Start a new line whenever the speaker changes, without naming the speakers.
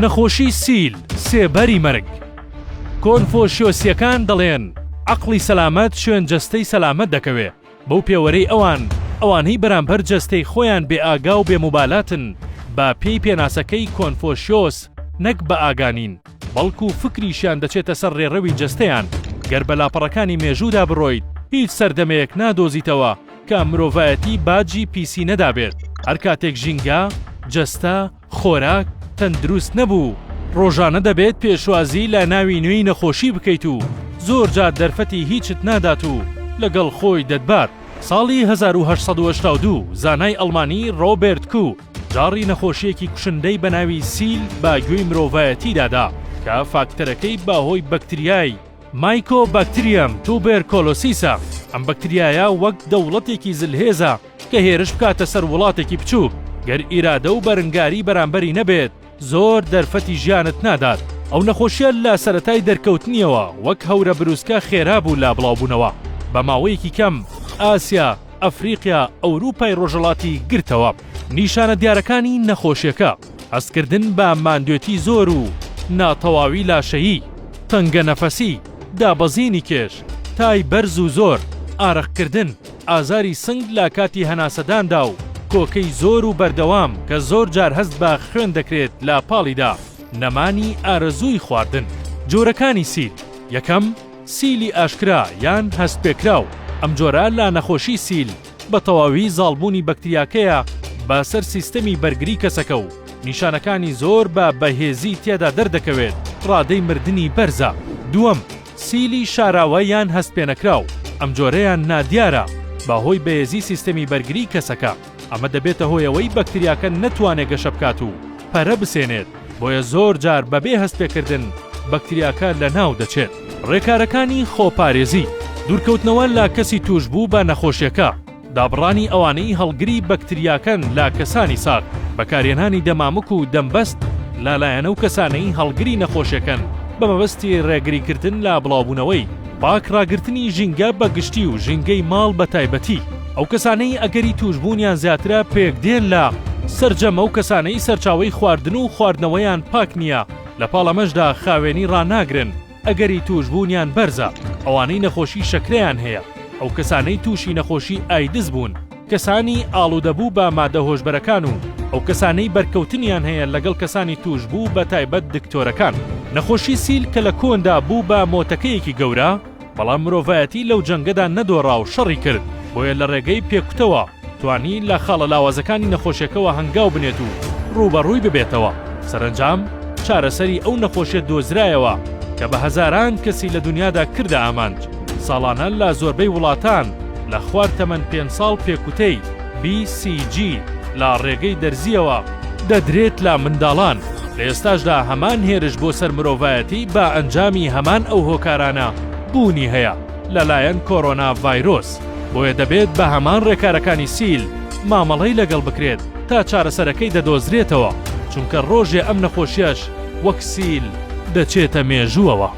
نەخۆشی سیل، سێبەری مەرگ. کۆنفۆشیۆسییەکان دەڵێن، عەقڵی سەلامەت شوێن جەستەی سەلامەت دەکەوێ. بەو پێوەرەی ئەوان، ئەوانەی بەرامبەر جەستەی خۆیان بێ ئاگا و بێ موبالاتن، بە پێی پێناسەکەی کۆنفۆشیۆس نەک بە ئاگا نین، بەڵکو فکریشیان دەچێتە سەر ڕێڕەوی جەستەیان. گەر بە لاپەڕەکانی مێژوودا بڕۆیت، هیچ سەردەمێک نادۆزیتەوە کە مرۆڤایەتی باجی پیسی نەدابێت. هەر کاتێک ژینگە، جەستە، خۆراک تەندروست نەبوو، ڕۆژانە دەبێت پێشوازی لە ناوی نوێی نەخۆشی بکەیت و زۆرجار دەرفەتی هیچت نادات و لەگەڵ خۆی دەتبات. ساڵی 1882 زانای ئەڵمانی ڕۆبێرت کو جاڕی نەخۆشییەکی کوشندەی بە ناوی سیل بە گوێی مرۆڤایەتیدا دا کە فاکتەرەکەی بە هۆی بەکتریای مایکۆباکتریەم توبێرکۆلۆسیسە، ئەم بەکتریایە وەک دەوڵەتێکی زلهێزە کە هێرش بکاتە سەر وڵاتێکی بچووک، گەر ئیرادە و بەرنگاری بەرامبەری نەبێت زۆر دەرفەتی ژیانت نادات. ئەو نەخۆشیە لە سەرەتای دەرکەوتنیەوە وەک هەورە بروسکە خێرا بوو لە بڵاوبوونەوە، بە ماوەیەکی کەم ئاسیا، ئەفریقیا، ئەوروپای ڕۆژهەڵاتی گرتەوە. نیشانە دیارەکانی نەخۆشیەکە. هەستکردن بە ماندوێتی زۆر و ناتەواوی لاشەیی، تەنگەنەفەسی، دابەزینی کێش، تای بەرز و زۆر، ئارەقکردن، ئازاری سنگ لە کاتی هەناسەداندا و کۆکەی زۆر و بەردەوام کە زۆر جار هەست بە خوێن دەکرێت لە پاڵیدا، نەمانی ئارەزووی خواردن. جۆرەکانی سیل، یەکەم، سیلی ئاشکرا یان هەستپێکراو، ئەم جۆرە لە نەخۆشی سیل بە تەواوی زاڵبوونی بەکتریاکەیە بە سەر سیستەمی بەرگری کەسەکە و نیشانەکانی زۆر بە بەهێزی تیادا دەردەکەوێت، ڕادەی مردنی بەرزە. دووەم، سیلی شاراوە یان هەستپێنەکراو، ئەم جۆرەیان نادیارە بە هۆی بەهێزی سیستەمی بەرگری کەسەکە، ئەمە دەبێتە هۆی ئەوەی بەکتریاکە نەتوانێت گەشە بکات و پەرە بسێنێت، بۆیە زۆر جار بەبێ هەستپێکردن بەکتریاکە لەناو دەچێت. ڕێکارەکانی خۆپارێزی، دوورکەوتنەوە لە کەسی تووشبوو بە نەخۆشیەکە، دابڕانی ئەوانەی هەڵگری بەکتریاکەن لە کەسانی ساغ، بەکارهێنانی دەمامک و دەمبەست لە لایەن ئەو کەسانەی هەڵگری نەخۆشیەکەن بە مەبەستی ڕێگریکردن لە بڵاوبوونەوەی، پاک ڕاگرتنی ژینگە بە گشتی و ژینگەی ماڵ بە تایبەتی. ئەو کەسانەی ئەگەری تووشبوونیان زیاترە پێکدێن لە، سەرجەم ئەو کەسانەی سەرچاوەی خواردن و خواردنەوەیان پاک نییە، لە پاڵ ئەمەشدا خاوێنی ڕاناگرن، ئەگەری تووشبوونیان بەرزە، ئەوانەی نەخۆشی شەکرەیان هەیە، ئەو کەسانەی تووشی نەخۆشی ئایدز بوون، کەسانی ئاڵوودەبوو بە مادە هۆشبەرەکان و ئەو کەسانەی بەرکەوتنیان هەیە لەگەڵ کەسانی تووشبوو بە تایبەت دکتۆرەکان. نەخۆشی سیل کە لە کۆندا بوو بە مۆتەکەیەکی گەورە، بەڵام مرۆڤایەتی لەو جەنگەدا نەدۆڕا و شەڕی کرد، بۆیە لە ڕێگەی پێکوتەوە توانی لە خاڵە لاوازەکانی نەخۆشیەکەوە هەنگاو بنێت و ڕووبەڕووی ببێتەوە، سەرەنجام چارەسەری ئەو نەخۆشیە دۆزرایەوە کە بە هەزاران کەسی لە دونیادا کردە ئامانج، ساڵانە لە زۆربەی وڵاتان لە خوار تەمەن پێنج ساڵ پێکوتەی، BCG، لە ڕێگەی دەرزییەوە دەدرێت لە منداڵان، لە ئێستاشدا هەمان هێرش بۆ سەر مرۆڤایەتی بە ئەنجامی هەمان ئەو هۆکارانە بوونی هەیە لەلایەن کۆرۆنا ڤایرۆس، بۆیە دەبێت بە هەمان ڕێکارەکانی سیل مامەڵەی لەگەڵ بکرێت تا چارەسەرەکەی دەدۆزرێتەوە، چونکە ڕۆژێ ئەم نەخۆشیەش وەک سیل دەچێتە مێژووەوە.